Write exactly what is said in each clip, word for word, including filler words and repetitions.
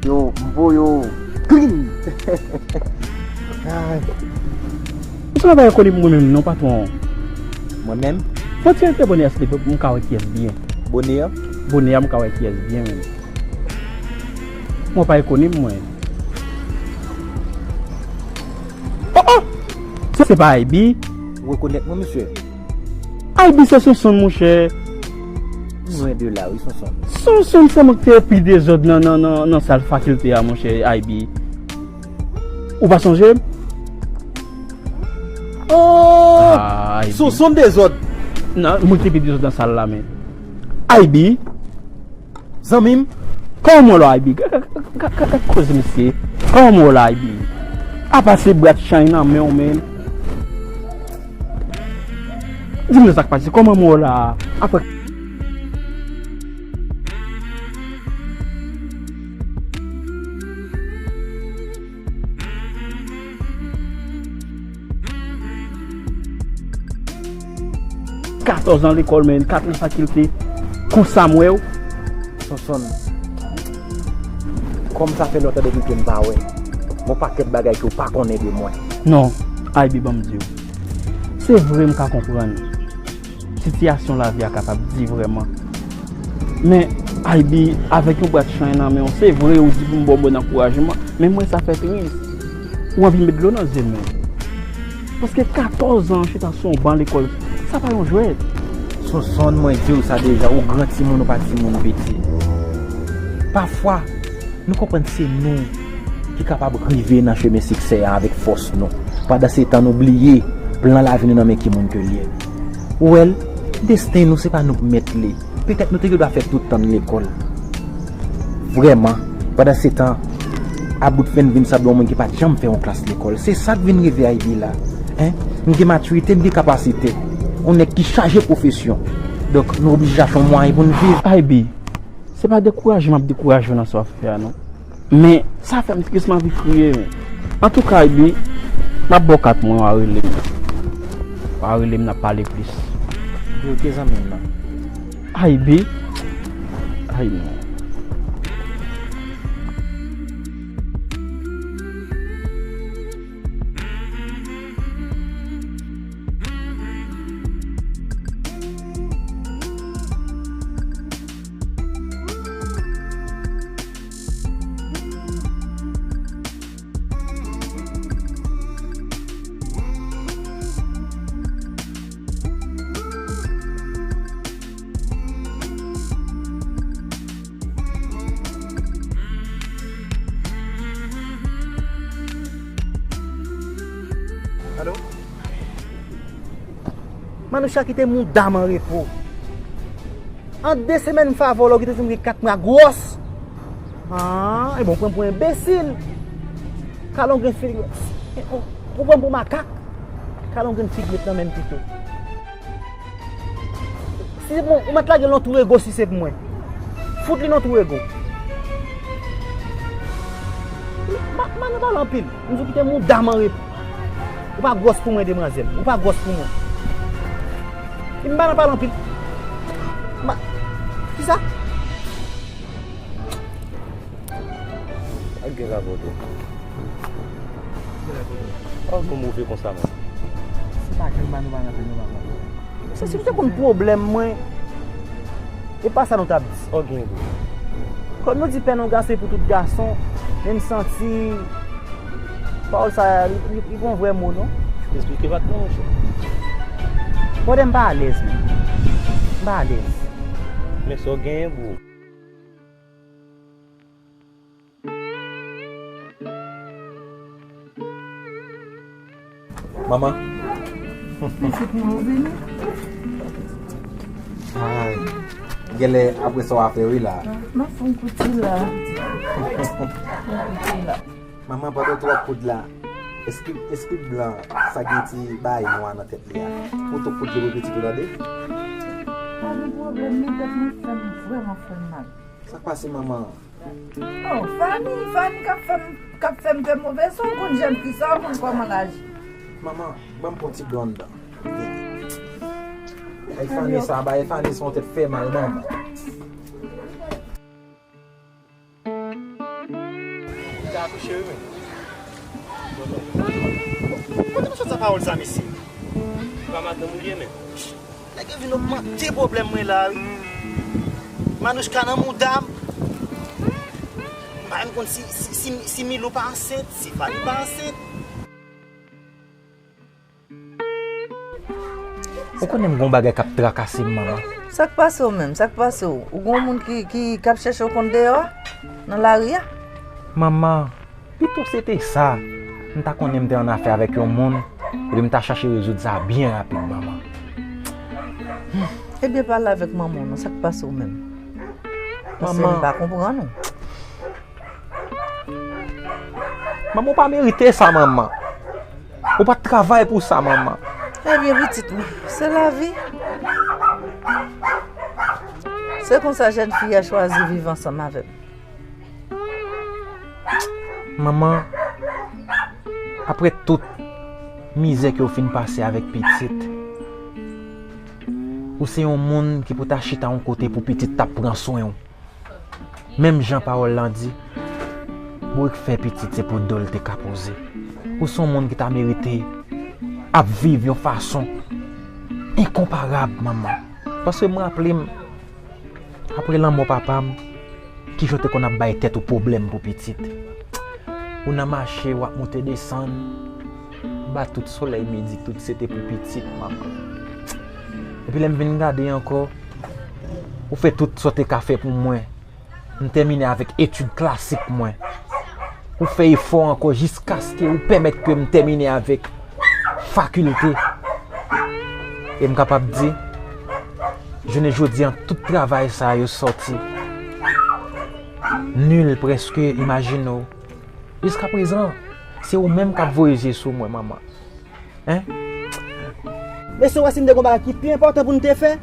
Yo, m voye w clean. Ay. Ou sa pa rekonèt mwen menm non, patwon. Mwen menm? Fò ti rete bonè a, silvouplè, pou m ka wè kiyès byen. Bonè a? Bonè a, m ka wè kiyès byen menm. Mwen pa rekonèt mwen. Oh, oh! Se, se pa Aybi? Ou rekonèt mwen, mesye? Aybi se Sonsonn, monchè. Lwen de la, wi, Sonsonn. Sonsonn se mwen ki te pi dezòd nan, nan, nan, nan sal fakilte a, monchè, Aybi. Ou pa sonje m? Oh! Ah, Aybi. Sonsonn dezòd. Nan, mwen ki te pi dezòd nan sal la, men. Aybi. Zanmi m. Kòman w la, Aybi? Gad, gad, gad, gad, gad koze misye. Kòman w la, Aybi? Apa se brat chay nan men w, men. Di m sa k pase, kòman w la? Apre katòz an lekòl, men, katòz an fakilte, konsa m wè w. Sonsonn, kòm sa fè lontan depi ke m pa wè, gon pakèt bagay ke w pa konnen de mwen. Non, Aybi, ban m di w. Se vre m ka konprann sitiyasyon lavi a kapab di vrèman. Men, Aybi, avèk yon bwat chay nan men w, se vre ou di pou m ba w bon ankourajman, men mwen sa fè tris. Ou anvi met dlo nan zye m, men. Paske katòz an chita sou yon ban lekòl, sa pa yon jwèt. Sonsonn, mwen di w sa deja, ou gran timoun, ou pa timoun piti. Pafwa, nou konprann se nou ki kapab rive nan chemen siksè a avèk fòs nou. Pandansetan, nou bliye plan lavi nou nan men ki moun ke l ye. Ou wè l, desten nou, se pa nou k mèt li. Petèt nou te gen dwa fè tout tan n lekòl. Vrèman, pandansetan, Aboutfen vin sanble yon moun ki pa t janm fè yon klas lekòl. Se sa k vin rive Aybi la. Hein? M gen matirite, m gen kapasite. Yon nèg ki chaje pwofesyon. Donk, nou oblije chache yon mwayen pou n viv. Aybi, se pa dekouraje m ap dekouraje w nan sa w ap fè a, non. Men, sa fè m tris, m anvi kriye, men. Antouka, Aybi, m ap ba w kat mwen, w a rele m. W a rele m, n ap pale plis. Yo, ke zanmi m nan? Aybi. Ay, non. Alo? Manoucha kite mouda m an repo. An de semèn m fè avè w la, ou kite di m gen kat mwa gwòs. Ah, e bon, ou pran m pou enbesil. Kalon gen figi. Ou pran m pou makak. Kalon gen figi met nan men m pito. Si se pou mwen, ou mèt lage l nan twou ego si se pou mwen. Fout li nan twou ego. Ma, ma, nou pale anpil. M di w kite mouda m an repo. Ou pa gwòs pou mwen, demwazèl. Ou pa gwòs pou mwen. M pa nan pale anpil. Ma, kisa? Ak gen lapote. Gen lapote. Ou move konsa, man. Se pa gen ba nou pa nan nou pa. Se si w te konn pwoblèm mwen, e pa sa nou t ap di. Ou gen dwa. Kòm nou di pèn yon gason e pou tout gason, men m santi pawòl sa a, li, li, li pa yon vrè mo, non. Esplike pa t non, monchè. Pandan m pa alèz, men. M pa alèz. Men sa w genyen, bro. Manman. Pitit mwen, ou vini? Ay, genlè apre sa w a fè wi la. M ap fè yon kout ti la. Yon kout ti la. Manman, pandan w ap koud la, espri, espri blan sa gen ti bagay nwa nan tèt li a. Ou tou koud li pou pitit ou tande? Pa gen pwoblèm, li tèt mwen fè m vrèman fè m mal. Sa k pase manman? Oh, Fani, Fani k ap fè m, k ap fè m fè move son, ou konn jèn fi sa, ou konn kòman l aji. Manman, ban m pran ti dlo anndan. Ay Fani sa, bay Fani son tèt fè mal manman. Ou ta akouche wi men. Kote misye sot sa pawòl sa mesye? Pa madanm ou ye men. Nèg yo vin ogmante pwoblèm mwen la wi. Manouchka nan mouda m. M pa menm konn si, si, si, si Milou pa ansent, si Fani pa ansent. Ou konnen m gon bagay k ap trakase m, manman. Sa k pase w menm? Sa k pase w? Ou gon moun ki, ki, k ap chèche w konn deyò a? Nan lari a? Manman, pito se te sa. M ta konnen m te annafè avèk yon moun, epi m ta chache rezoud sa byen rapid, manman. Ebyen, pale avèk manman w non, sa k pase w menm? Paske m pa konprann ou. Manman, ou pa merite sa, manman. Ou pa t travay pou sa, manman. Ebyen, pitit mwen, se lavi. Se konsa jèn fi a chwazi viv ansanm avè m. Manman, apre tout mizè ke w fin pase avèk pitit, ou se yon moun ki pou ta chita yon kote pou pitit t ap pran swen w. Menm jan pawòl lan di, bourik fè pitit se pou do l te ka poze. Ou se yon moun ki ta merite ap viv yon fason enkonparab, manman. Paske m raple m, apre lanmò papa m, kijan w te konn ap bay tèt ou pwoblèm pou pitit. Ou nan mache, w ap moute desann, ba tout solèy midi, tout se te pou pitit, manman. Epi lè m vin gade ankò, ou fè tout sa w te ka fè pou mwen. M tèmine avèk etid klasik mwen. Ou fè efò ankò jiskaske ou pèmèt ke m tèmine avèk fakilte. E m kapab di, jounen jodi an, tout travay sa yo sòti nil prèske, imajine w. Jiskaprezan, se ou menm k ap voye je sou mwen, manman. Hein? Mesye, w wè si m te gon bagay ki pi enpòtan pou n te fè,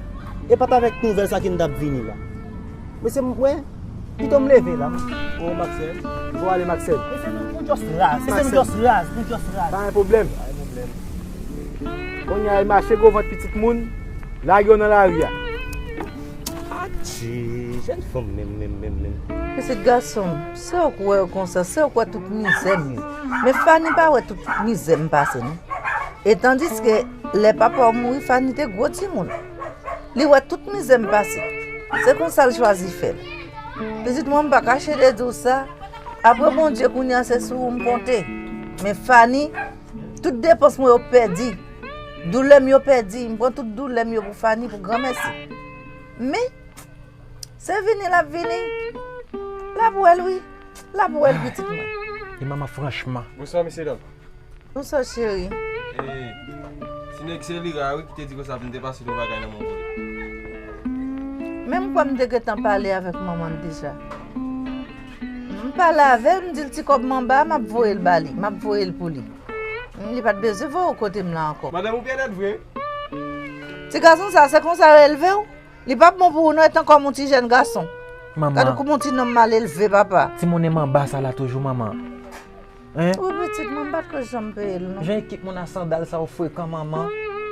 e pa t avèk nouvèl sa ke n t ap vini la. Mesye, m wè, pito m leve la. Oh, Maxel. Bon, ale, Maxel. Mesye, nou, nou just raz. Mesye, nou just raz. Nou just raz. Pa gen pwoblèm. Pa gen pwoblèm. Kounye a, e mache gwo vant pitit moun, lage yo nan lari a. Atchi, jèn fanm menm, menm, menm, menm. Pitit gason m, se w k wè yo konsa, se w k wè tout mizè m yo. Men Fani pa wè tout mizè m pase, non. E tandiske lè papa w mouri, Fani te gwo timoun. Li wè tout mizè m pase. Se konsa l chwazi fè l. Pitit mwen, m pa kache de di w sa. Apre Bondye, kounye a se sou ou m konte. Men Fani, tout depans mwen yo pèdi. Doulè m yo pèdi. M pran tout doulè m yo pou Fani, pou granmèsi. Men, se vini l ap vini. L ap wè l, wi. L ap wè l, pitit mwen. E manman, franchman. Bonswa, mesye dam. Bonswa, cheri. E, ti nèg se Lira, wi, ki te di konsa pou m te pase yon bagay nan men w pou li. Men m kwè m te gentan pale avèk manman l deja. M pale avè l, m di l ti kòb m anba a, m ap voye l ba li, m ap voye l pou li. Li pa t bezwen voye w kote m la ankò. Madanm, ou byen nèt vre. Ti gason sa, se konsa yo elve w? Li p ap bon pou ou non, etan kòm yon ti jèn gason. Manman. Gade kòman yon ti nonm mal elve, papa. Ti monnen m anba sa la toujou, manman. Hein? Wi, pitit mwen, m pa t ko janm peye l, non. Jan ekip moun a sandal sa yo frekan, manman.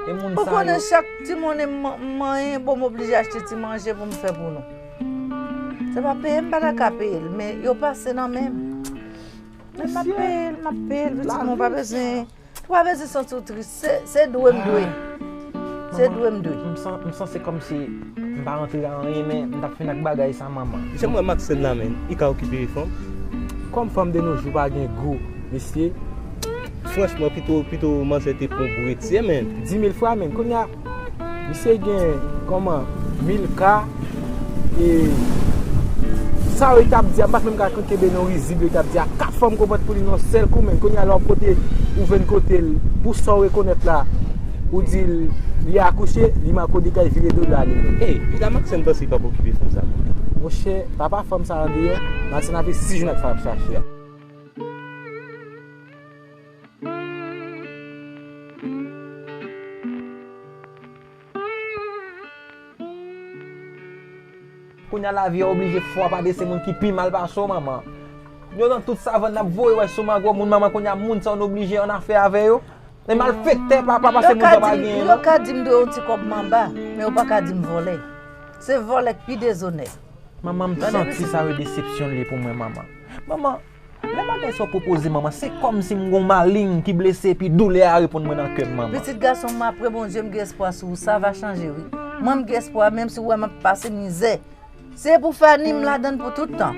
E moun sa yo. Ou konnen chak ti monnen m, m manyen, bon, m oblije achte ti manje pou m fè pou nou. Se pa peye, m pa ta ka peye l, men yo pase nan men m. Men m ap peye l, m ap peye l, pitit mwen, ou pa bezwen. Ou pa bezwen santi w tris. Se, se dwe m dwe. Se dwe m dwe. M san-, m sanse kòmsi m pa rantre a anyen, men m t ap fin ak bagay sa, manman. Jan m wè Maxel la, menn, li ka okipe fanm. Kòm fanm de nos jours pa gen gou, mesye. Franchman, pito, pito manzè te pran gwo etye, menn. Di mil fwa, menn. Kounye a, misye gen, kòman, mil K, e, Sa yo, li t ap di a, m pa t menm ka kenbe non rizib yo, li t ap di a, kat fanm konprann pou li nan yon sèl kou, men kounye a lè w ap pote, ou jwenn kote l, pou sa w rekonèt la, ou di l, li akouche, li makòde kay vire do l ale. Ey, piga Maxène panse li p ap okipe fanm sa pou li. Monchè, papa fanm sa andeyò, Maxène ap fè sis jou n ap chache a. Kounye a lavi a oblije fè w pa de se moun ki pi mal pase w, manman. Yo nan tout savann n ap voye wè sou mango moun, manman, kounye a moun sa yo n oblije annafè avè yo. E malfektè papa pase moun sa pa genyen non. Yo ka di m dwe yon ti kòb manba, men yo pa ka di m vòlè. Se vòlè k pi dezonè. Manman, m santi sa yo desepsyon li pou mwen, manman. Manman, lè bagay sa yo pwopoze manman, se kòmsi m gon maleng ki blese epi doulè a reponn mwen nan kè m, manman. Pitit gason m, apre Bondye, m gen espwa sou ou, sa va chanje wi. Mwen m gen espwa, menm si w wè m ap pase mizè. Se pou Fanny m ladann pou tout tan.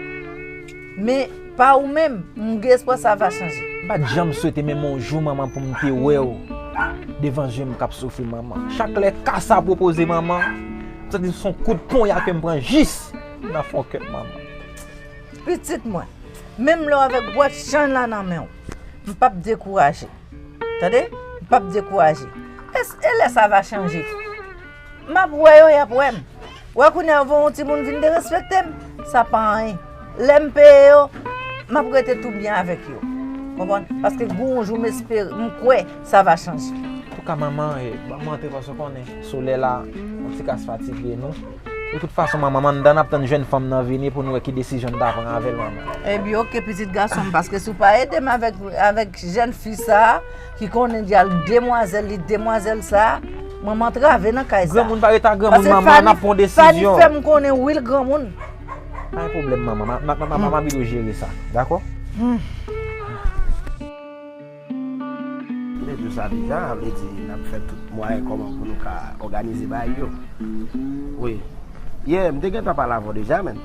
Men pa ou menm, m gen espwa sa va chanje. M pa t janm swete menm yon jou, manman, pou m te wè w devan je m k ap soufri, manman. Chak lè ka sa pwopoze, manman, m santi se yon kout ponya ke m pran jis nan fon kè m, manman. Pitit mwen, menm lè w avèk bwat chanj la nan men w, m p ap dekouraje. Tande? M p ap dekouraje. E, e lè sa va chanje? M ap wè yo, y ap wè m. Wè kounye a yo voye yon timoun vin derespekte m. Sa pa anyen. Lè m peye yo, m ap rete tou byen avèk yo. Konprann? Paske gon yon jou m espere, m kwè sa va chanje. Antouka, manman, e, ban m antre paske w konnen solèy la, yon ti kas fatige nou. De tout fason, manman, m anndan n ap tann jèn fanm nan vini pou n wè ki desizyon n ta pran avè l, manman. Ebyen, oke, pitit gason m, paske si w pa ede m avèk, avèk jèn fi sa a, ki konnen di al demwazèl li, demwazèl sa a, manman antrave nan kay sa a. Granmoun pa ret a granmoun, manman, n ap pran desizyon. Paske Fanny, Fanny fè m konnen wi l granmoun. Pa gen pwoblèm, manman. M a, m a, m a, m a, m a ap ede w jere sa, dakò? Hmm. M te di w sa deja, vle di n ap fè tout mwayen kòman pou nou ka òganize bagay yo. Wi. Yeah, m te gentan pale avè w deja, menn.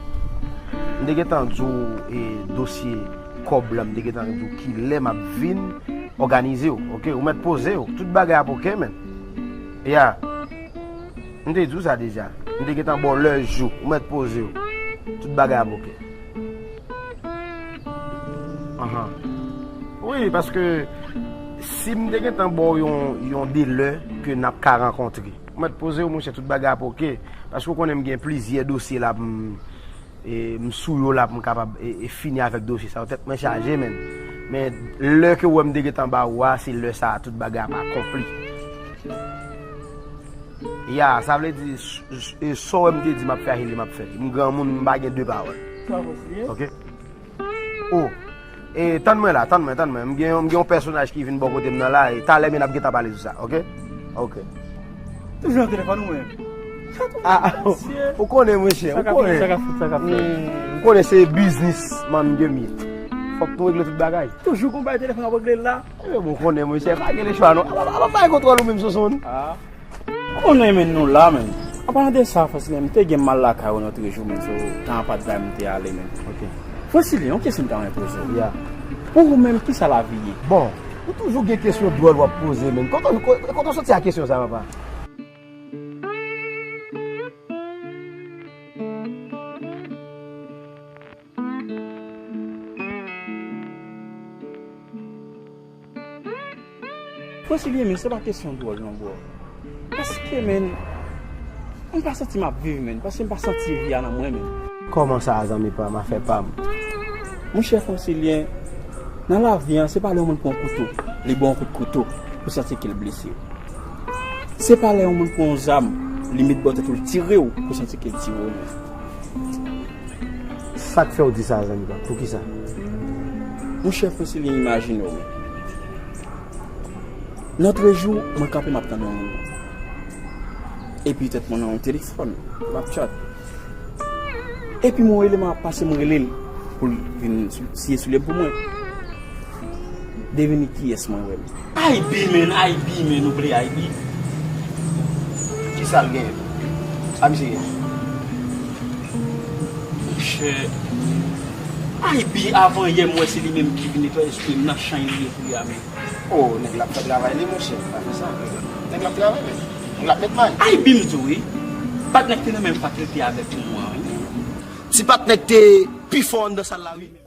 M te gentan di w, e, dosye kòb lan, m te gentan di w kilè m ap vin òganize w, oke? Ou mèt poze w, tout bagay ap oke, menn. Yeah. M te di w sa deja. M te gentan ba w lè jou, ou mèt poze w. Tout bagay ap oke. Anhan. Wi, paske si m te gentan ba w yon, yon delè ke n ap ka rankontre, ou mèt poze w, monchè, tout bagay ap oke. Paske w konnen m gen plizyè dosye la pou m, e, m sou yo la pou m kapab, e, e, fini avèk dosye sa yo. Tèt mwen chaje, menn. Men lè ke w wè m te gentan ba ou a, se lè sa a tout bagay ap akonpli. Ya, sa vle di, s-, s-, e, sa w wè m te di m ap fè a, se li m ap fè. M granmoun, m pa gen de pawòl. Sa vre, ye? Oke. O. E, tann mwen la, tann mwen, tann mwen. M gen, m gen yon pèsonaj ki vin bò kote m nan la, e talè men n ap gentan pale sou sa, oke? Oke. Toujou nan telefòn ou menm? Ah, ou konnen, monchè, ou konnen. Sa k ap fèt, sa k ap fèt. Hmm, ou konnen se biznismann ke m ye. Fòk nou regle tout bagay. Toujou gon bagay telefòn ap regle la. Ebyen, bon, ou konnen, monchè, pa gen lechwa, non. Ap, ap, ap bay kontwòl ou menm, Sonson. Ah. Ou konnen, menn, nou la, menn. An palan de sa, Francilien, m te gen mal lakay ou nan trejou, menn, so, tan an pa t bay m te ale, menn. Ok. Francilien, yon kesyon m ta renmen poze w. Ya. Pou ou menm, kisa lavi ye? Bon, ou toujou gen kesyon dwòl w ap poze, menn. Kote w, ko-, kote w soti ak kesyon sa, papa? Francilien, men se pa kesyon dwòl non, bro. Paske, menn, m pa santi m ap viv, menn. Paske m pa santi vi a nan mwen, menn. Kòman sa, zanmi pa m, afè pa m? Monchè Francilien, nan lavi an, se pa lè yon moun pran yon kouto, li ba w yon kout kouto, pou santi ke l blese. Se pa lè yon moun pran yon zam, li met bò tèt ou, l tire w, pou santi ke l tire w, non. Sa k fè w di sa, zanmi pa m? Poukisa? Monchè Francilien, imajine w, men. Nan trejou, mwen kanpe, m ap tann yon moun. Epi tèt mwen nan yon telefòn, m ap chat. Epi mwen rele, m ap pase, mwen rele l pou l vin sou, siye soulye m pou mwen. Devine kiyès mwen wè, men. Aybi, men, Aybi, men, nou ple Aybi. Kisa l genyen? Sa misye genyen? Monchè, Aybi, avan yè, m wè se li menm ki vin netwaye espri m nan chay li ye kounye a, men. O, nèg la ap fè travay li, monchè. Pa fè sa. Nèg la ap travay, men. Nèg la ap met may. Aybi, m di w, wi. Patnè k te nan menm fak li te avèk nou an, wi. Ti patnè k te pi fò anndan sal la wi.